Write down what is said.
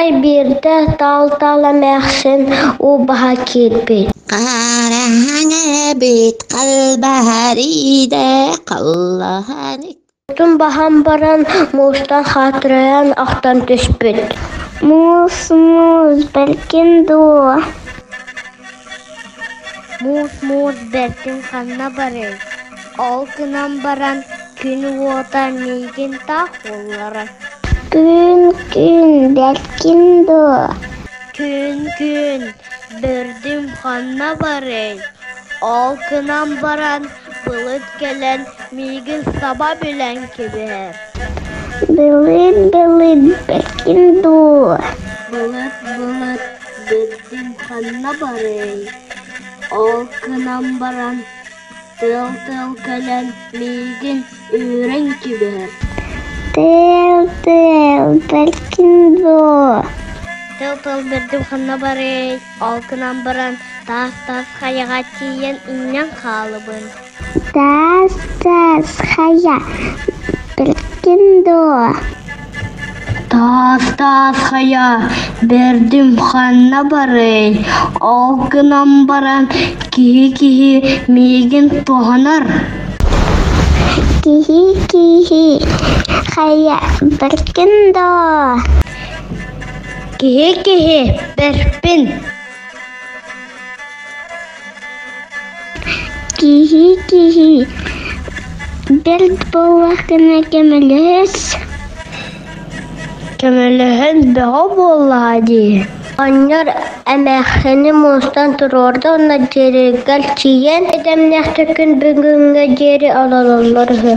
Арай биирдэ таал-таал эмээхсин уу баһа киирбит. Хараҥабыт халбаһарыйда халлаһаны Отун баһан баран муустан хаатырайан ахтан түспүт. Муус муус бэркин дуо? Муус-муус бэртин ханна барыай, ол гынан баран күн уота миигин таах уулларар. Күн күн бэркин дуо? Күн-күн бэрдим ханна барыай, ол гынан баран былыт кэлэн миигин саба билэн кэбиһэр. Былыт былыт бэркин дуо? Былыт былыт бэрдим ханна барыай, ол гынан баран тыал-тыал кэлэн миигин үүрэн кэбиһэр. Тыал тыал бэркин дуо? Тыал-тыал бэрдим ханна барыай, ол гынан баран таас-таас хайаҕа тиийэн иҥнэн хаалабын. Таас таас хайа бэркин дуо? Таас-таас хайа бэрдим ханна барыай, ол гынан баран киһи-киһи миигин туһанар. Киһи киһи хайа бэркин дуо? Киһи-киһи бэрпин. Киһи киһи бэрт буоллаххына көмөлөс. Көмөлөһөн бөҕө буоллаҕа дии. Оҕонньор эмээхсини муустан туруорда уонна дьиэлэригэр тиийэн, этэмнээхтик күн бүгүҥҥэ диэри олороллор үһү.